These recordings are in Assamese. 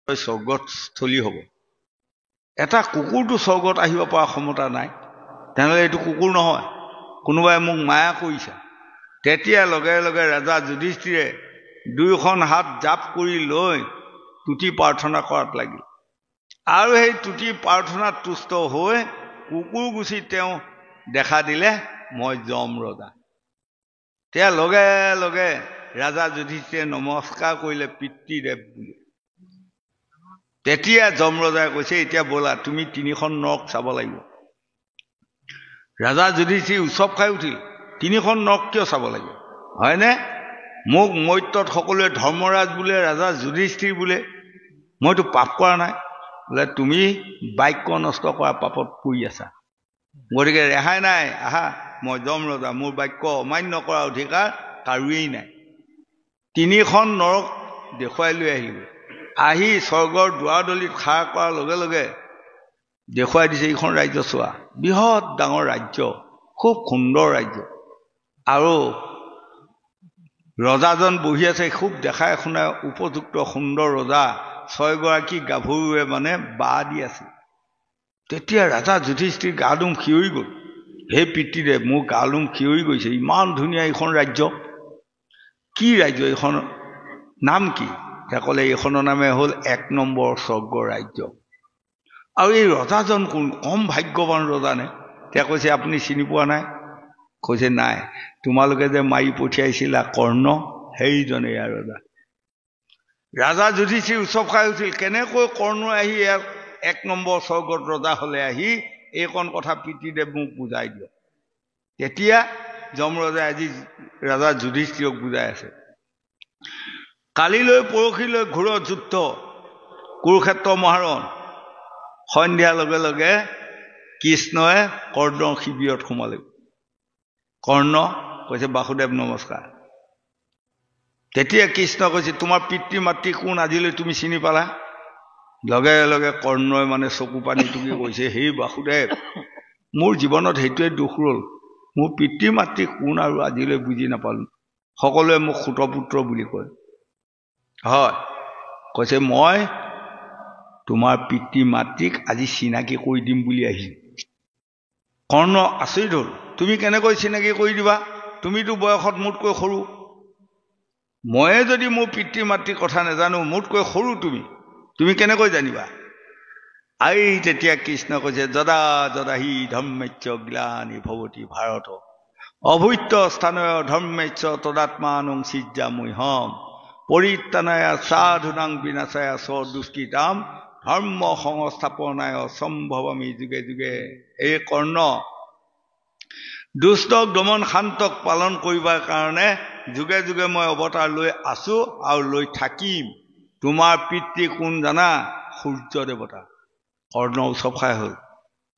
স্বৰ্গস্থলী হ'ব। এটা কুকুৰটো স্বৰ্গত আহিব পৰা ক্ষমতা নাই, তেনেহ'লে এইটো কুকুৰ নহয়, কোনোবাই মোক মায়া কৰিছে। তেতিয়া লগে লগে ৰাজা যুধিষ্ঠিৰে দুয়োখন হাত জাপ কৰি লৈ তুতি প্ৰাৰ্থনা কৰাত লাগিল। আৰু সেই তুতি প্ৰাৰ্থনাত তুষ্ট হৈ কুকুৰ গুচি তেওঁ দেখা দিলে, মই যম ৰজা। তেতিয়া লগে লগে ৰাজা যুধিষ্ঠিৰে নমস্কাৰ কৰিলে পিতৃদেৱ বুলি। তেতিয়া যম ৰজাই কৈছে, এতিয়া ব'লা তুমি তিনিখন নৰক চাব লাগিব। ৰাজা যুধিষ্ঠিৰ উৎসৱ খাই উঠিল, তিনিখন নৰক কিয় চাব লাগিব, হয়নে? মোক মৈত্যত সকলোৱে ধৰ্মৰাজ বোলে, ৰাজা যুধিষ্ঠিৰ বোলে, মইতো পাপ কৰা নাই। বোলে তুমি বাক্য নষ্ট কৰা পাপত পৰি আছা, গতিকে ৰেহাই নাই। আহা, মই যম ৰজা, মোৰ বাক্য অমান্য কৰাৰ অধিকাৰ কাৰোৱেই নাই। তিনিখন নৰক দেখুৱাই লৈ আহিলোগৈ। আহি স্বৰ্গৰ দুৱাৰদলিত খাৰ কৰাৰ লগে লগে দেখুৱাই দিছে, এইখন ৰাজ্য চোৱা, বৃহৎ ডাঙৰ ৰাজ্য, খুব সুন্দৰ ৰাজ্য। আৰু ৰজাজন বহি আছে, খুব দেখাই শুনাই উপযুক্ত সুন্দৰ ৰজা। ছয়গৰাকী গাভৰুৱে মানে বাহ দি আছে। তেতিয়া ৰাজা যুধিষ্ঠিৰ গা নোম শিয়ৰি গ'ল। হে পিতৃদেৱ, মোৰ গা নোম শিয়ৰি গৈছে, ইমান ধুনীয়া এইখন ৰাজ্য, কি ৰাজ্য, এইখন নাম কি? তেওঁ ক'লে, এইখনৰ নামে হ'ল 1 নম্বৰ স্বৰ্গ ৰাজ্য। আৰু এই ৰজাজন কোন, কম ভাগ্যৱান ৰজা নে? তেওঁ কৈছে, আপুনি চিনি পোৱা নাই? কৈছে নাই, তোমালোকে যে মাৰি পঠিয়াইছিলা কৰ্ণ, সেইজনে ইয়াৰ ৰজা। ৰাজা যুধিষ্ঠিৰ উৎসৱ খাই উঠিল, কেনেকৈ কৰ্ণ আহি ইয়াত 1 নম্বৰ স্বৰ্গত ৰজা হ'লে আহি এইকণ কথা পিতৃদেৱ মোক বুজাই দিয়ক। তেতিয়া যম ৰজাই আজি ৰাজা যুধিষ্ঠিৰক বুজাই আছে, কালিলৈ পৰহিলৈ ঘোৰ যুদ্ধ, কুৰুক্ষেত্ৰ মহাৰণ। সন্ধিয়াৰ লগে লগে কৃষ্ণই কৰ্ণ শিবিৰত সোমালে। কৰ্ণ কৈছে, বাসুদেৱ নমস্কাৰ। তেতিয়া কৃষ্ণ কৈছে, তোমাৰ পিতৃ মাতৃ কোন আজিলৈ তুমি চিনি পালা? লগে লগে কৰ্ণই মানে চকু পানী টুকি কৈছে, সেই বাসুদেৱ, মোৰ জীৱনত সেইটোৱে দুখ ৰ'ল, মোৰ পিতৃ মাতৃ কোন আৰু আজিলৈ বুজি নাপালোঁ, সকলোৱে মোক সুতপুত্ৰ বুলি কয়। হয়, কৈছে মই তোমাৰ পিতৃ মাতৃক আজি চিনাকি কৰি দিম বুলি আহিছোঁ। কৰ্ণ আচৰিত হ'ল, তুমি কেনেকৈ চিনাকি কৰি দিবা, তুমিতো বয়সত মোতকৈ সৰু, ময়ে যদি মোৰ পিতৃ মাতৃৰ কথা নাজানো, মোতকৈ সৰু তুমি, তুমি কেনেকৈ জানিবা? আই তেতিয়া কৃষ্ণ কৈছে, যদা যদা হি ধৰ্ম্যস্য গ্লানি ভৱতি ভাৰত, অভূত্য স্থানয় ধৰ্ম্যস্য তদাত্মানং সৃজামহ্যম, পৰিত্ৰাণায় সাধুনাং বিনাশায় স্বদুষ্কৃতাম ধৰ্ম সংস্থাপনায় সম্ভৱামি যুগে যুগে। এই কৰ্ণ, দুষ্টক দমন শান্তক পালন কৰিবৰ কাৰণে যুগে যুগে মই অৱতাৰ লৈ আছো আৰু লৈ থাকিম। তোমাৰ পিতৃ কোন জানা? সূৰ্য দেৱতা। কৰ্ণ উৎসৱ খাই হ'ল,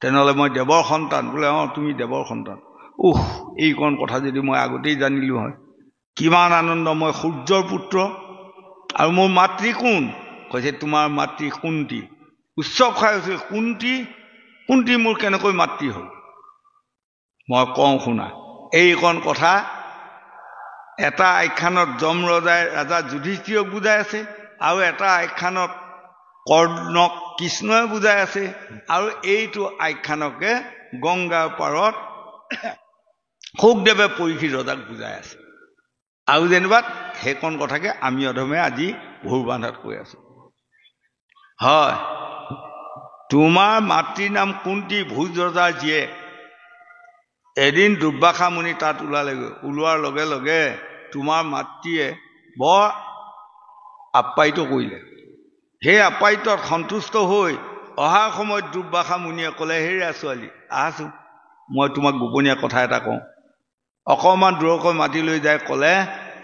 তেনেহ'লে মই দেৱৰ সন্তান। বোলে অঁ, তুমি দেৱৰ সন্তান। উহ, এইকণ কথা যদি মই আগতেই জানিলোঁ হয়, কিমান আনন্দ। মই সূৰ্যৰ পুত্ৰ আৰু মোৰ মাতৃ কোন? কৈছে তোমাৰ মাতৃ কুন্তী। উৎসৱ খাই হৈছিল, কুন্তী, কুন্তী মোৰ কেনেকৈ মাতৃ হ'ল? মই কওঁ শুনা, এইকণ কথা এটা আখ্যানত যম ৰজাই ৰাজা যুধিষ্ঠিৰক বুজাই আছে, আৰু এটা আখ্যানত কৰ্ণক কৃষ্ণই বুজাই আছে, আৰু এইটো আখ্যানকে গংগাৰ পাৰত সুখদেৱে পৰীক্ষিত ৰজাক বুজাই আছে। আৰু যেনিবা সেইকণ কথাকে আমি অধমে আজি ভোৰ বান্ধাত কৈ আছো। হয়, তোমাৰ মাতৃৰ নাম কুন্তী, ভোজ ৰজাৰ জীয়েক। এদিন দুৰ্বাসা মুনি তাত ওলালেগৈ। ওলোৱাৰ লগে লগে তোমাৰ মাতৃয়ে বৰ আপ্যায়িত কৰিলে। সেই আপ্যায়িতত সন্তুষ্ট হৈ অহাৰ সময়ত দুৰ্বাসা মুনিয়ে ক'লে, হেৰা ছোৱালী, আহাচোন, মই তোমাক গোপনীয় কথা এটা কওঁ। অকণমান দূৰকৈ মাতি লৈ যাই ক'লে,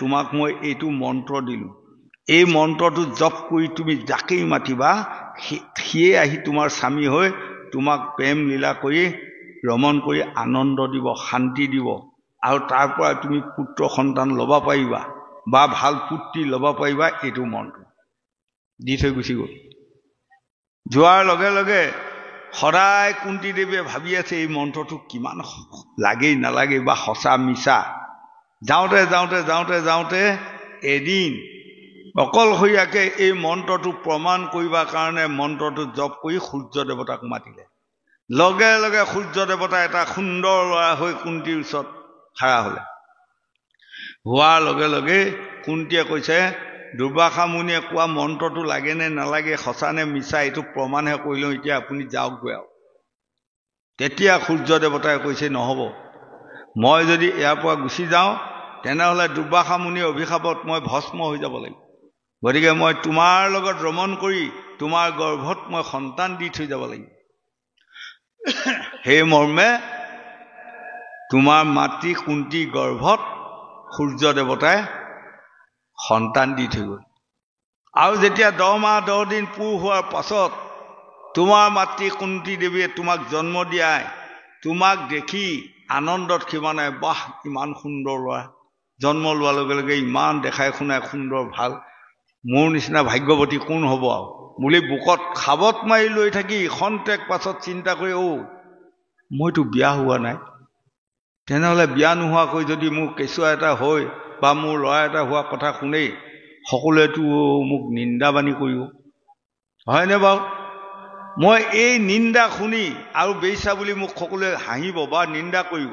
তোমাক মই এইটো মন্ত্ৰ দিলোঁ, এই মন্ত্ৰটো জপ কৰি তুমি যাকেই মাতিবা সিয়ে আহি তোমাৰ স্বামী হৈ তোমাক প্ৰেম লীলা কৰি ৰমণ কৰি আনন্দ দিব, শান্তি দিব, আৰু তাৰ পৰা তুমি পুত্ৰ সন্তান ল'ব পাৰিবা বা ভাল পুত্ৰী ল'ব পাৰিবা। এইটো মন্ত্ৰ দি থৈ গুচি গ'ল। যোৱাৰ লগে লগে সদায় কুন্তী দেৱীয়ে ভাবি আছে এই মন্ত্ৰটো কিমান লাগেই নালাগে বা সঁচা মিছা। যাওঁতে যাওঁতে যাওঁতে যাওঁতে এদিন অকলশৰীয়াকে এই মন্ত্ৰটো প্ৰমাণ কৰিবৰ কাৰণে মন্ত্ৰটো জপ কৰি সূৰ্য দেৱতাক মাতিলে। লগে লগে সূৰ্য দেৱতা এটা সুন্দৰ ল'ৰা হৈ কুন্তীৰ ওচৰত খাৰা হ'লে। হোৱাৰ লগে লগে কুন্তীয়ে কৈছে, দুৰ্বাসা মুনিয়ে কোৱা মন্ত্ৰটো লাগে নে নালাগে, সঁচা নে মিছা এইটো প্ৰমাণহে কৰি লওঁ, এতিয়া আপুনি যাওকগৈ আৰু। তেতিয়া সূৰ্য দেৱতাই কৈছে, নহ'ব, মই যদি ইয়াৰ পৰা গুচি যাওঁ তেনেহ'লে দুৰ্বাসা মুনিৰ অভিশাপত মই ভস্ম হৈ যাব লাগিব। গতিকে মই তোমাৰ লগত ৰমণ কৰি তোমাৰ গৰ্ভত মই সন্তান দি থৈ যাব লাগিব। সেই মৰ্মে তোমাৰ মাতৃ কুন্তীৰ গৰ্ভত সূৰ্য দেৱতাই সন্তান দি থৈ গ'ল। আৰু যেতিয়া 10 মাহ 10 দিন পূৰ হোৱাৰ পাছত তোমাৰ মাতৃ কুন্তী দেৱীয়ে তোমাক জন্ম দিয়াই তোমাক দেখি আনন্দত সীমা নাই, বাহ ইমান সুন্দৰ ল'ৰা, জন্ম লোৱাৰ লগে লগে ইমান দেখাই শুনাই সুন্দৰ ভাল, মোৰ নিচিনা ভাগ্যৱতী কোন হ'ব আৰু বুলি বুকত সাৱত মাৰি লৈ থাকি খন্তেক পাছত চিন্তা কৰি, অ' মইতো বিয়া হোৱা নাই, তেনেহ'লে বিয়া নোহোৱাকৈ যদি মোৰ কেঁচুৱা এটা হৈ বা মোৰ ল'ৰা এটা হোৱা কথা শুনেই সকলোৱেতো মোক নিন্দাবাণী কৰিব, হয়নে বাৰু? মই এই নিন্দা শুনি আৰু বেইছা বুলি মোক সকলোৱে হাঁহিব বা নিন্দা কৰিব,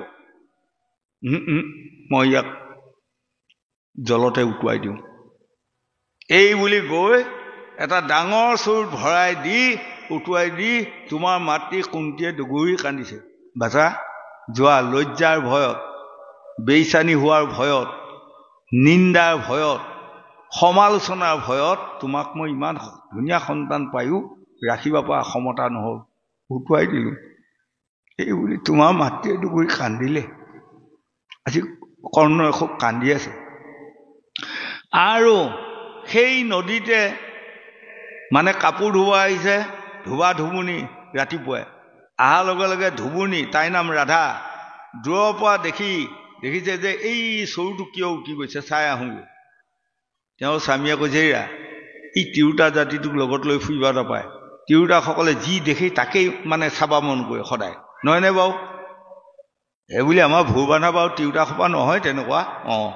মই ইয়াক জলতে উটুৱাই দিওঁ। এই বুলি গৈ এটা ডাঙৰ চৰুত ভৰাই দি উটুৱাই দি তোমাৰ মাতৃ কুন্তীয়ে দুগুৰি কান্দিছে, বাচা যোৱা লজ্জাৰ ভয়ত, বেইচানি হোৱাৰ ভয়ত, নিন্দাৰ ভয়ত, সমালোচনাৰ ভয়ত তোমাক মই ইমান ধুনীয়া সন্তান পায়ো ৰাখিব পৰা ক্ষমতা নহ'ল, উটুৱাই দিলোঁ। এই বুলি তোমাৰ মাতৃয়ে দুগুৰি কান্দিলে। আজি কৰ্ণই খুব কান্দি আছে। আৰু সেই নদীতে মানে কাপোৰ ধুব আহিছে, ধোবা ধুবুনি ৰাতিপুৱাই অহাৰ লগে লগে ধুবুনি, তাইৰ নাম ৰাধা, দূৰৰ পৰা দেখিছে যে এই চৰুটো কিয় উঠি গৈছে, চাই আহোঁগৈ। তেওঁৰ স্বামীয়ে কৈছে, এৰা এই তিৰোতা জাতিটোক লগত লৈ ফুৰিব নাপায়, তিৰোতাসকলে যি দেখি তাকেই মানে চাব মন কৰে সদায়, নহয়নে বাৰু? সেইবুলি আমাৰ ভোৰবান্ধা বাৰু তিৰোতাসোপা নহয় তেনেকুৱা, অঁ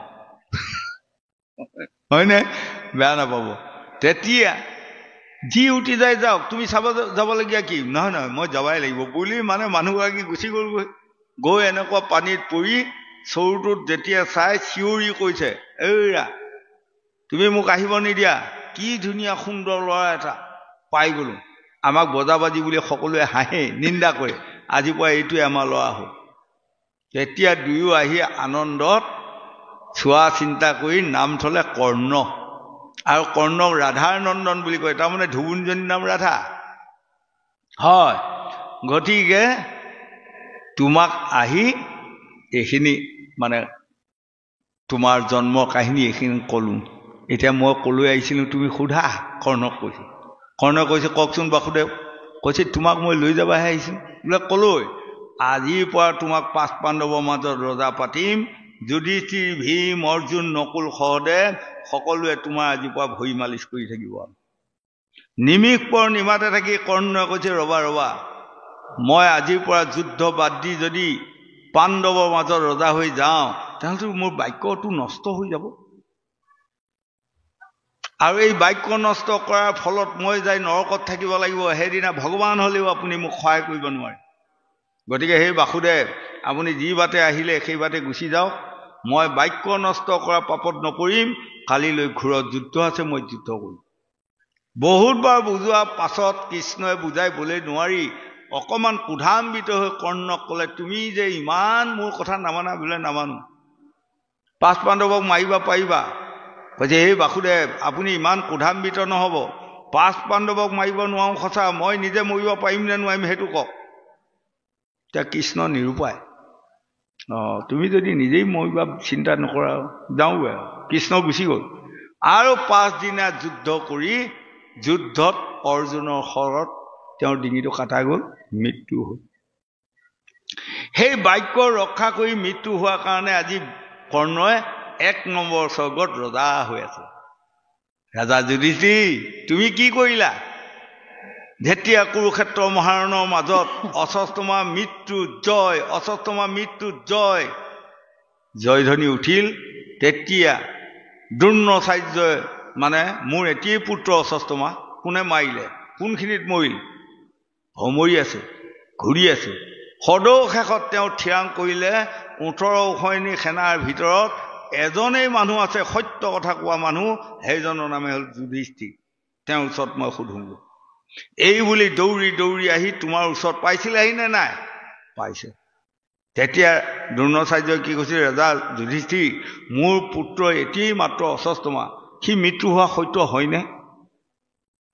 হয়নে? বেয়া নাপাব। তেতিয়া যি উঠি যায় যাওক, তুমি চাব যাবলগীয়া কি? নহয় নহয়, মই যাবাই লাগিব বুলি মানে মানুহগৰাকী গুচি গ'লগৈ। গৈ এনেকুৱা পানীত পৰি চৰুটোত যেতিয়া চাই চিঞৰি কৈছে, এইৰা তুমি মোক আহিব নিদিয়া, কি ধুনীয়া সুন্দৰ ল'ৰা এটা পাই গ'লোঁ, আমাক বজাবাজি বুলি সকলোৱে হাঁহে, নিন্দা কৰে, আজিৰ পৰা এইটোৱে আমাৰ ল'ৰা হ'ল। তেতিয়া দুয়ো আহি আনন্দত চোৱা চিন্তা কৰি নাম থলে কৰ্ণ। আৰু কৰ্ণক ৰাধাৰ নন্দন বুলি কয়, তাৰমানে ধুবুনীজনীৰ নাম ৰাধা হয়। গতিকে তোমাক আহি এইখিনি মানে তোমাৰ জন্ম কাহিনী এইখিনি ক'লোঁ, এতিয়া মই ক'লৈ আহিছিলোঁ তুমি সোধা, কৰ্ণক কৈছে। কৰ্ণই কৈছে, কওকচোন বাসুদেৱ। কৈছে, তোমাক মই লৈ যাবাহে আহিছোঁ। বোলে ক'লৈ? আজিৰ পৰা তোমাক 5 পাণ্ডৱৰ মাজত ৰজা পাতিম, যুধিষ্ঠিৰ, ভীম, অৰ্জুন, নকুল, সহদেৱ সকলোৱে তোমাৰ আজিৰ পৰা ভৰি মালিচ কৰি থাকিব। নিমিষ পৰ নিমাতে থাকি কৰ্ণই কৈছে, ৰবা ৰবা, মই আজিৰ পৰা যুদ্ধ বাদ দি যদি পাণ্ডৱৰ মাজত ৰজা হৈ যাওঁ তেনেহ'লে মোৰ বাক্যটো নষ্ট হৈ যাব, আৰু এই বাক্য নষ্ট কৰাৰ ফলত মই যাই নৰকত থাকিব লাগিব, সেইদিনা ভগৱান হ'লেও আপুনি মোক সহায় কৰিব নোৱাৰে। গতিকে সেই বাসুদেৱ, আপুনি যি বাটে আহিলে সেই বাটে গুচি যাওক, মই বাক্য নষ্ট কৰা পাপত নপৰিম, কালিলৈ ঘোৰত যুদ্ধ আছে, মই যুদ্ধ কৰিম। বহুতবাৰ বুজোৱাৰ পাছত কৃষ্ণই বুজাই বোলে নোৱাৰি অকণমান কুধাম্বিত হৈ কৰ্ণক ক'লে, তুমি যে ইমান মোৰ কথা নামানা। বোলে নামানো, 5 পাণ্ডৱক মাৰিব পাৰিবা? কৈছে, এই বাসুদেৱ আপুনি ইমান কুধাম্বিত নহ'ব, 5 পাণ্ডৱক মাৰিব নোৱাৰোঁ সঁচা, মই নিজে মৰিব পাৰিম নে নোৱাৰিম সেইটো কওক। এতিয়া কৃষ্ণ নিৰূপায়, অঁ তুমি যদি নিজেই মৰিবা চিন্তা নকৰা, যাওঁগৈ আৰু। কৃষ্ণ গুচি গ'ল। আৰু 5 দিনা যুদ্ধ কৰি যুদ্ধত অৰ্জুনৰ শৰত তেওঁৰ ডিঙিটো কাটা গ'ল, মৃত্যু হ'ল। সেই বাক্য ৰক্ষা কৰি মৃত্যু হোৱাৰ কাৰণে আজি কৰ্ণই 1 নম্বৰ স্বৰ্গত ৰজা হৈ আছে। ৰাজা যুধিষ্ঠিৰ, তুমি কি কৰিলা? যেতিয়া কুৰুক্ষেত্ৰ মহাৰণৰ মাজত অশ্বত্থমা মৃত্যু জয়, অশ্বত্থমা মৃত্যু জয় জয়ধ্বনি উঠিল, তেতিয়া দ্ৰোণাচাৰ্যই মানে মোৰ এটিয়েই পুত্ৰ অশ্বত্থমা, কোনে মাৰিলে, কোনখিনিত মৰিল, ভমৰি আছে, ঘূৰি আছে। সদৌ শেষত তেওঁ থিৰাং কৰিলে 18 সৈনিক সেনাৰ ভিতৰত এজনেই মানুহ আছে সত্য কথা কোৱা মানুহ, সেইজনৰ নামে হ'ল যুধিষ্ঠিৰ, তেওঁৰ ওচৰত মই সোধোঁগৈ। এই বুলি দৌৰি দৌৰি আহি তোমাৰ ওচৰত পাইছিলেহি নে নাই? পাইছে। তেতিয়া দ্ৰোণাচাৰ্যই কি কৈছিল, ৰজা যুধিষ্ঠিৰ, মোৰ পুত্ৰ এটিয়েই মাত্ৰ অশ্বত্থমা, সি মৃত্যু হোৱা সত্য হয়নে?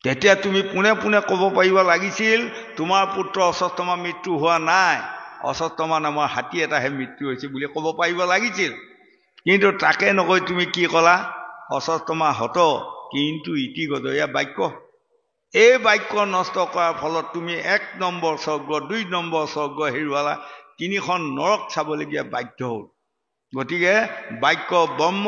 তেতিয়া তুমি পোনে পোনে ক'ব পাৰিব লাগিছিল তোমাৰ পুত্ৰ অশ্বত্থমা মৃত্যু হোৱা নাই, অশ্বত্থমা নামৰ হাতী এটাহে মৃত্যু হৈছে বুলি ক'ব পাৰিব লাগিছিল। কিন্তু তাকে নকৈ তুমি কি ক'লা, অশ্বত্থমা হত কিন্তু ইতি গজয়া বাক্য। এই বাক্য নষ্ট কৰাৰ ফলত তুমি 1 নম্বৰ স্বৰ্গ, 2 নম্বৰ স্বৰ্গ হেৰুৱালা, 3খন নৰক চাবলগীয়া বাধ্য হ'ল। গতিকে বাক্য ব্ৰহ্ম,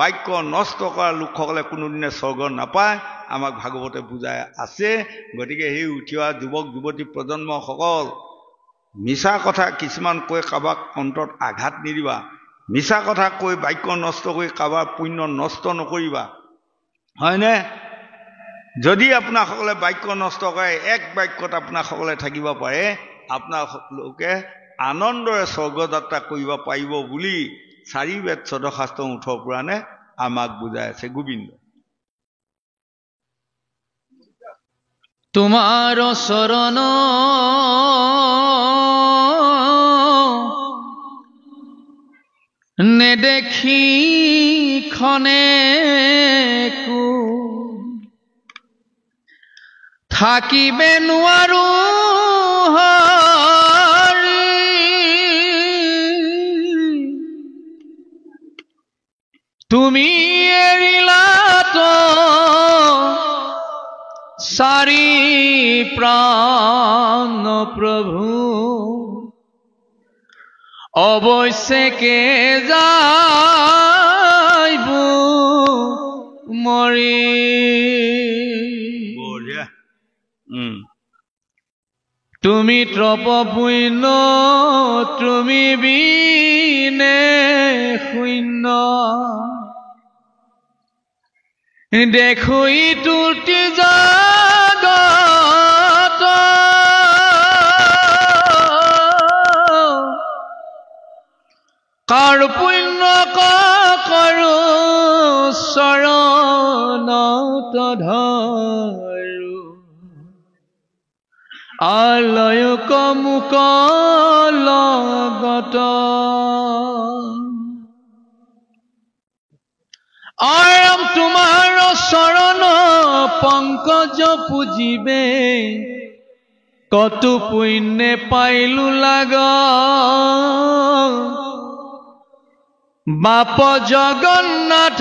বাক্য নষ্ট কৰা লোকসকলে কোনোদিনে স্বৰ্গ নাপায়, আমাক ভাগৱতে বুজাই আছে। গতিকে সেই উঠি অহা যুৱক যুৱতী প্ৰজন্মসকল, মিছা কথা কিছুমান কৈ কাৰোবাক অন্তৰত আঘাত নিদিবা, মিছা কথা কৈ বাক্য নষ্ট কৰি কাৰোবাৰ পুণ্য নষ্ট নকৰিবা, হয়নে? যদি আপোনাসকলে বাক্য নষ্ট কৰে, এক বাক্যত আপোনাসকলে থাকিব পাৰে, আপোনালোকে আনন্দৰে স্বৰ্গযাত্ৰা কৰিব পাৰিব বুলি 4 বেদ 14 শাস্ত্ৰ 18 পুৰাণে আমাক বুজাই আছে। গোবিন্দ তোমাৰ চৰণ নেদেখি খনেকো থাকিবে নোৱাৰো হৰি, তুমি এৰিলা তো চাৰি প্ৰাণ প্ৰভু, অৱশ্যে কে যাইব মৰি। তুমি ত্ৰপ পুণ্য তুমি বিনে শূন্য, দেখুই তুটি জগত, কাৰ পুণ্য কৰো চৰণত ধৰো, আলয়ক মুক লগত। আৰাম তোমাৰ চৰণ পংকজ পুজিবে, কত পুণ্যে পাইলো লাগ, বাপ জগন্নাথ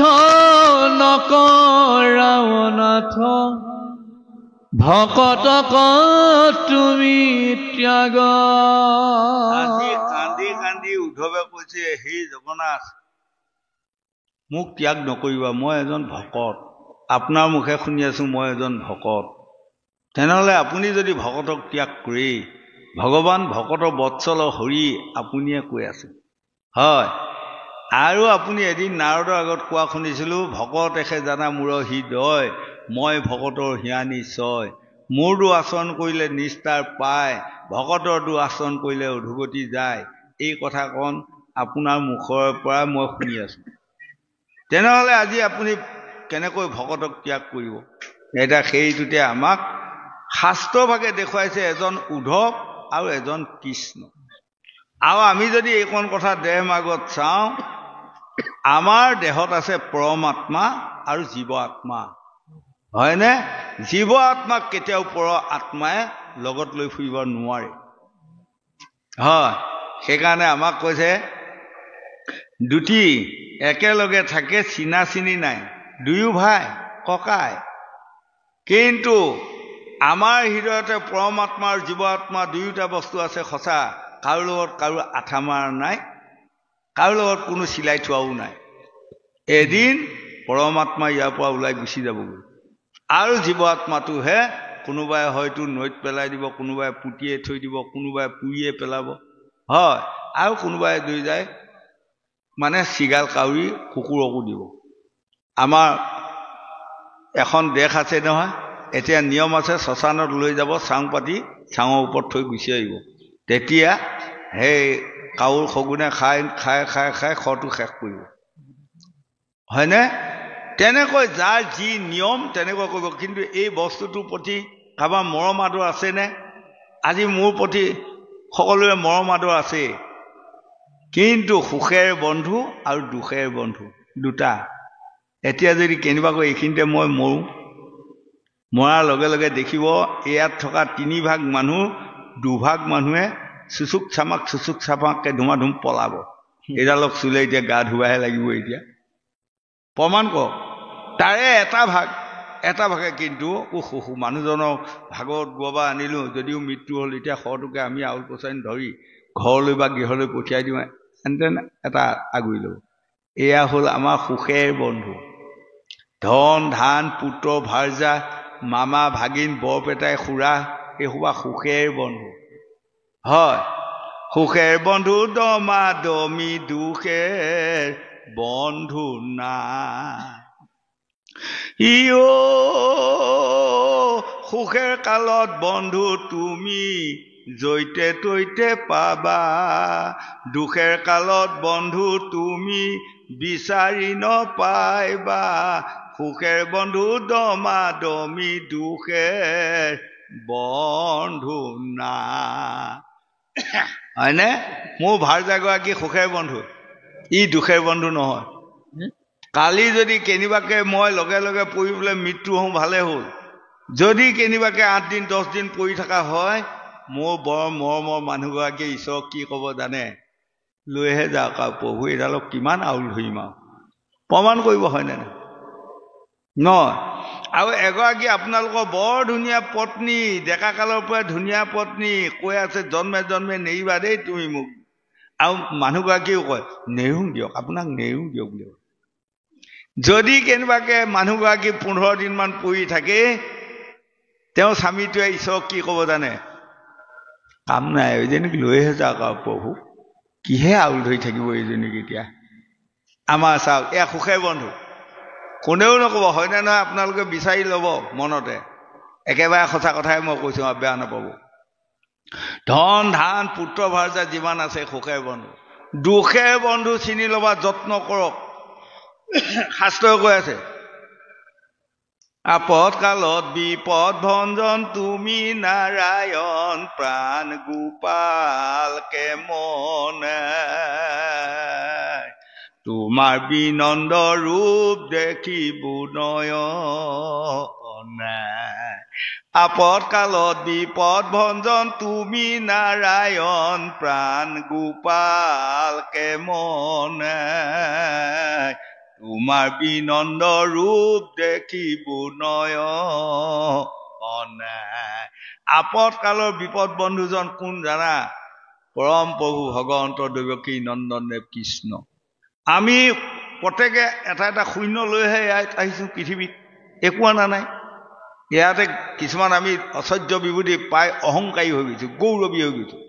নকৰাও নাথ, ভকতক তুমি ত্যাগ। আজি কান্দি কান্দি উদ্ধৱে কৈছে, হে জগন্নাথ, মোক ত্যাগ নকৰিবা, মই এজন ভকত, আপোনাৰ মুখে শুনি আছো মই এজন ভকত। তেনেহ'লে আপুনি যদি ভকতক ত্যাগ কৰি, ভগৱান ভকতৰ বৎসল হৰি আপুনিয়ে কৈ আছে, হয়। আৰু আপুনি এদিন নাৰদৰ আগত কোৱা শুনিছিলোঁ, ভকত এখে জানা মোৰ হৃদয়, মই ভকতৰ হিয়া নিশ্চয়, মোৰ দু আচৰণ কৰিলে নিস্তাৰ পায়, ভকতৰ দু আচৰণ কৰিলে অধোগতি যায়। এই কথাকণ আপোনাৰ মুখৰ পৰা মই শুনি আছোঁ। তেনেহ'লে আজি আপুনি কেনেকৈ ভকতক ত্যাগ কৰিব? এতিয়া সেইটোতে আমাক শাস্ত্ৰভাগে দেখুৱাইছে এজন উদ্ধৱ আৰু এজন কৃষ্ণ। আৰু আমি যদি এইকণ কথা দেহ মাৰ্গত চাওঁ, আমাৰ দেহত আছে পৰমাত্মা আৰু জীৱ আত্মা, হয়নে? জীৱ আত্মাক কেতিয়াও পৰ আত্মাই লগত লৈ ফুৰিব নোৱাৰে, হয়। সেইকাৰণে আমাক কৈছে দুটি একেলগে থাকে, চিনা চিনি নাই, দুয়ো ভাই ককাই, কিন্তু আমাৰ হৃদয়তে পৰমাত্মা আৰু জীৱ আত্মা দুয়োটা বস্তু আছে সঁচা। কাৰো লগত কাৰো আঠা মাৰা নাই, কাৰো লগত কোনো চিলাই থোৱাও নাই। এদিন পৰমাত্মা ইয়াৰ পৰা ওলাই গুচি যাবগৈ, আৰু জীৱ আত্মাটোহে কোনোবাই হয়তো নৈত পেলাই দিব, কোনোবাই পুতিয়ে থৈ দিব, কোনোবাই পুৰিয়ে পেলাব, হয়। আৰু কোনোবাই লৈ যায় মানে চিগাল কাউৰী কুকুৰকো দিব। আমাৰ এখন দেশ আছে নহয়, এতিয়া নিয়ম আছে, শ্মশানত লৈ যাব, চাং পাতি চাঙৰ ওপৰত থৈ গুচি আহিব। তেতিয়া সেই কাউৰ শগুনে খাই খাই খাই খাই শটো শেষ কৰিব, হয়নে? তেনেকৈ যাৰ যি নিয়ম তেনেকৈ কৰিব। কিন্তু এই বস্তুটোৰ প্ৰতি কাৰোবাৰ মৰম আদৰ আছেনে? আজি মোৰ প্ৰতি সকলোৰে মৰম আদৰ আছে, কিন্তু সুখেৰ বন্ধু আৰু দুখেৰ বন্ধু দুটা। এতিয়া যদি কেনেবাকৈ এইখিনিতে মই মৰোঁ, মৰাৰ লগে লগে দেখিব ইয়াত থকা তিনিভাগ মানুহ, দুভাগ মানুহে চুচুক চামাক চুচুক চামাককৈ ধুমাধুম পলাব। এইডালক চুলে এতিয়া গা ধুৱাহে লাগিব। এতিয়া প্ৰমাণ কৰক। তাৰে এটা ভাগে কিন্তু উহ মানুহজনৰ ভাগত গোৱা আনিলোঁ, যদিও মৃত্যু হ'ল, এতিয়া শটোকে আমি আউল পচাইন ধৰি ঘৰলৈ বা গৃহলৈ পঠিয়াই দিওঁ, তেন এটা আগুৰি ল'ব। এয়া হ'ল আমাৰ সুখেৰ বন্ধু। ধন ধান পুত্ৰ ভাৰ্যা মামা ভাগিন বৰপেটাই খুৰা, এইসোপা সুখেৰ বন্ধু হয়। সুখেৰ বন্ধু দমা দমি, দুখেৰ বন্ধু নাই। ইঅ সুখেৰ কালত বন্ধু তুমি যৈতে তৈতে পাবা, দুখেৰ কালত বন্ধু তুমি বিচাৰি নপাইবা। সুখেৰ বন্ধু দমা দমি, দুখেৰ বন্ধু নাই, হয়নে? মোৰ ভাৰ্যাগৰাকী সুখেৰ বন্ধু, ই দুখেৰ বন্ধু নহয়। কালি যদি কেনেবাকৈ মই লগে লগে পৰি পেলাই মৃত্যু হওঁ, ভালে হ'ল। যদি কেনেবাকৈ 8 দিন 10 দিন পৰি থকা হয়, মোৰ বৰ মৰমৰ মানুহগৰাকীয়ে ঈশ্বৰক কি ক'ব জানে? লৈহে যাওক আৰু প্ৰভু, এইডালক কিমান আউল ধৰিম আৰু, প্ৰমাণ কৰিব, হয়নে নহয়? নহয়। আৰু এগৰাকী আপোনালোকৰ বৰ ধুনীয়া পত্নী, ডেকা কালৰ পৰাই ধুনীয়া পত্নী, কৈ আছে জন্মে জন্মে নেৰিবা দেই তুমি মোক। আৰু মানুহগৰাকীয়েও কয় নেৰোঁ দিয়ক, আপোনাক নেৰোঁ দিয়ক বুলি। যদি কেনেবাকৈ মানুহগৰাকী 15 দিনমান পৰি থাকে, তেওঁ স্বামীটোৱে ঈশ্বৰক কি ক'ব জানে? কাম নাই, এইজনীক লৈহে যাওক আৰু প্ৰভু, কিহে আউল ধৰি থাকিব এইজনীক এতিয়া। আমাৰ চাওক, এয়া সুখে বন্ধু, কোনেও নক'ব, হয়নে নহয়? আপোনালোকে বিচাৰি ল'ব মনতে। একেবাৰে সঁচা কথাই মই কৈছোঁ, আৰু বেয়া নাপাব। ধন ধান পুত্ৰ ভাৰ্যা যিমান আছে সুখে বন্ধু। দুখে বন্ধু চিনি ল'বা যত্ন কৰক। শাস্ত্ৰই কৈ আছে, আপদ কালত বিপদ ভঞ্জন তুমি নাৰায়ণ, প্ৰাণ গোপাল কে মনে, তোমাৰ বিনন্দ ৰূপ দেখিব নয়নে। আপদ কালত বিপদ ভঞ্জন তুমি নাৰায়ণ, প্ৰাণ গোপাল কে মনে, তোমাৰ বিনন্দ ৰূপ দেখিব নয়নে। আপদ কালৰ বিপদ বন্ধুজন কোন জানা? পৰম প্ৰভু ভগৱন্ত দৈৱকী নন্দন দেৱ কৃষ্ণ। আমি প্ৰত্যেকে এটা এটা শূন্য লৈহে ইয়াত আহিছোঁ পৃথিৱীত, একো অনা নাই। ইয়াতে কিছুমান আমি অচৰ্য বিভূতি পাই অহংকাৰী হৈ গৈছোঁ, গৌৰৱী হৈ গৈছোঁ।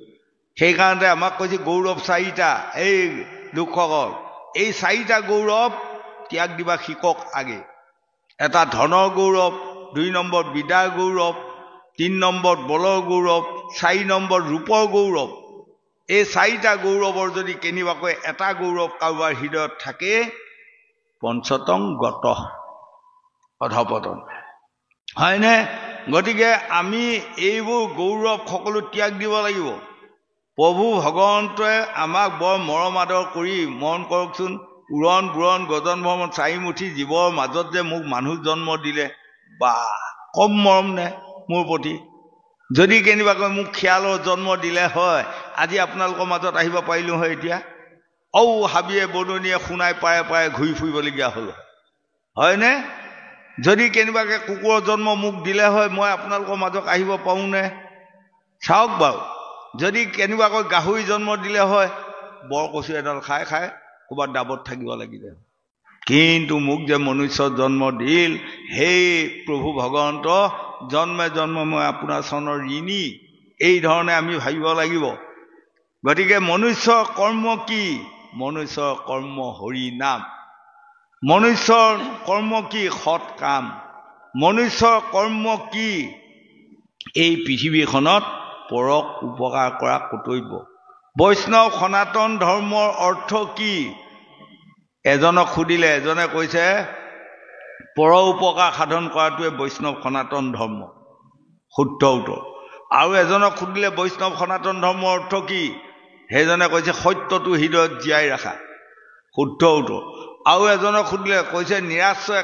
সেইকাৰণতে আমাক কৈছে গৌৰৱ চাৰিটা, এই লোকসকল, এই চাৰিটা গৌৰৱ ত্যাগ দিবা শিকক আগে। এটা ধনৰ গৌৰৱ, 2 নম্বৰ বিদ্যাৰ গৌৰৱ, 3 নম্বৰ বলৰ গৌৰৱ, 4 নম্বৰ ৰূপৰ গৌৰৱ। এই চাৰিটা গৌৰৱৰ যদি কেনেবাকৈ এটা গৌৰৱ কাৰোবাৰ হৃদয়ত থাকে, পঞ্চতং গত অধপতন, হয়নে? গতিকে আমি এইবোৰ গৌৰৱ সকলো ত্যাগ দিব লাগিব। প্ৰভু ভগৱন্তই আমাক বৰ মৰম আদৰ কৰি, মন কৰকচোন, উৰণ বুৰণ গজন ভ্ৰমণ চাৰিমুঠি জীৱৰ মাজত যে মোক মানুহ জন্ম দিলে, বা কম মৰম নে মোৰ প্ৰতি? যদি কেনেবাকৈ মোক খিয়ালৰ জন্ম দিলে হয়, আজি আপোনালোকৰ মাজত আহিব পাৰিলোঁ হয়। এতিয়া ঔ হাবিয়ে বননিয়ে শুনাই পাৰে পাৰে ঘূৰি ফুৰিবলগীয়া হ'ল, হয়নে? যদি কেনেবাকৈ কুকুৰৰ জন্ম মোক দিলে হয়, মই আপোনালোকৰ মাজত আহিব পাৰোঁনে? চাওক বাৰু, যদি কেনেবাকৈ গাহৰি জন্ম দিলে হয়, বৰ কচু এডাল খাই খাই ক'ৰবাত ডাবত থাকিব লাগিলে। কিন্তু মোক যে মনুষ্য জন্ম দিল, সেই প্ৰভু ভগৱন্ত, জন্মে জন্ম মই আপোনাৰ চৰণৰ ঋণী, এই ধৰণে আমি ভাবিব লাগিব। গতিকে মনুষ্যৰ কৰ্ম কি? মনুষ্যৰ কৰ্ম হৰি নাম। মনুষ্যৰ কৰ্ম কি? সৎ কাম। মনুষ্যৰ কৰ্ম কি? এই পৃথিৱীখনত পৰক উপকাৰ কৰা কৰ্তব্য। বৈষ্ণৱ সনাতন ধৰ্মৰ অৰ্থ কি? এজনক সুধিলে, এজনে কৈছে পৰ উপকাৰ সাধন কৰাটোৱে বৈষ্ণৱ সনাতন ধৰ্ম, শুদ্ধ উত্তৰ। আৰু এজনক সুধিলে বৈষ্ণৱ সনাতন ধৰ্মৰ অৰ্থ কি? সেইজনে কৈছে সত্যটো হৃদয়ত জীয়াই ৰাখা, শুদ্ধ উত্তৰ। আৰু এজনক সুধিলে, কৈছে নিৰাশ্ৰয়